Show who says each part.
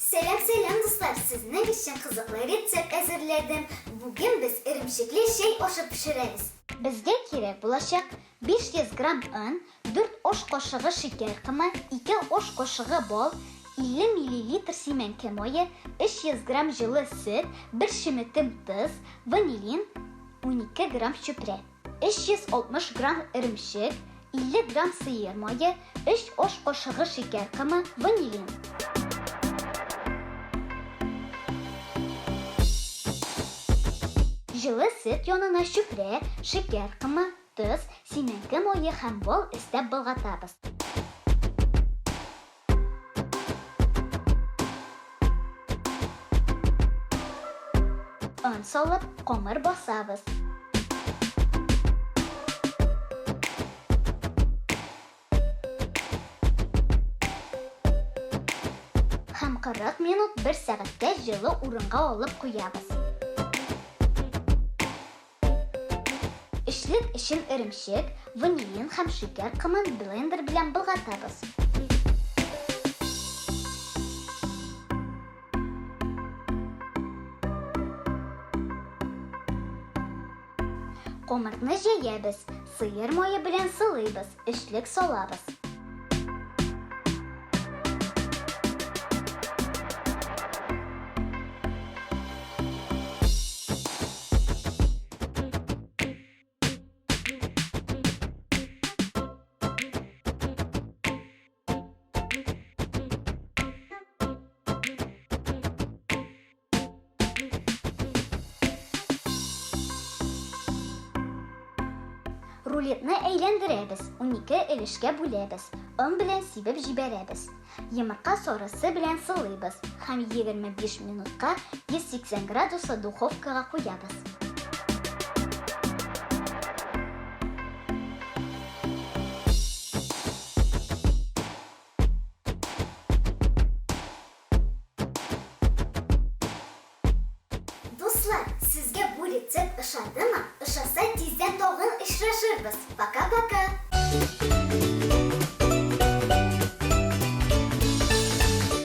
Speaker 1: Сәлам, сәлам, дуслар! Сезнең өчен кызыклы рецепт әзерләдем. Бүген без эремчекле чәй ашы пешерәбез. Безгә кирәк булачак 500 грамм он, 4 аш кашыгы шикәр комы, 2 аш кашыгы бал, 50 миллилитр симәнке мае, 300 грамм җылы сөт, 1 чеметем тоз, ванилин, 12 грамм чүпрә, 360 грамм эремчек, 50 грамм сыер мае, 3 аш кашыгы шикәр комы, ванилин. Җылы сөт янына чүпрә, шикәр комы, тоз, симәнке мае һәм бал өстәп болгатабыз. Он салып, камыр басабыз. Һәм 40 минут бер сәгатькә җылы урынга алып куябыз. Эчлек өчен эремчек, ванилин һәм шикәр комын блендер белән болгатабыз. Камырны җәябез, сыер мае белән сылыйбыз, эчлек салабыз. Рулетны әйләндерәбез, 12 өлешкә бүләбез, он белән сибеп җибәрәбез. Йомырка сарысы белән сылыйбыз һәм 25 минутка 180 градуслы духовкага куябыз. Дуслар, сезгә бу рецепт ошадымы? Ошаса, тиздән тагын очрашырбыз. Пока-пока!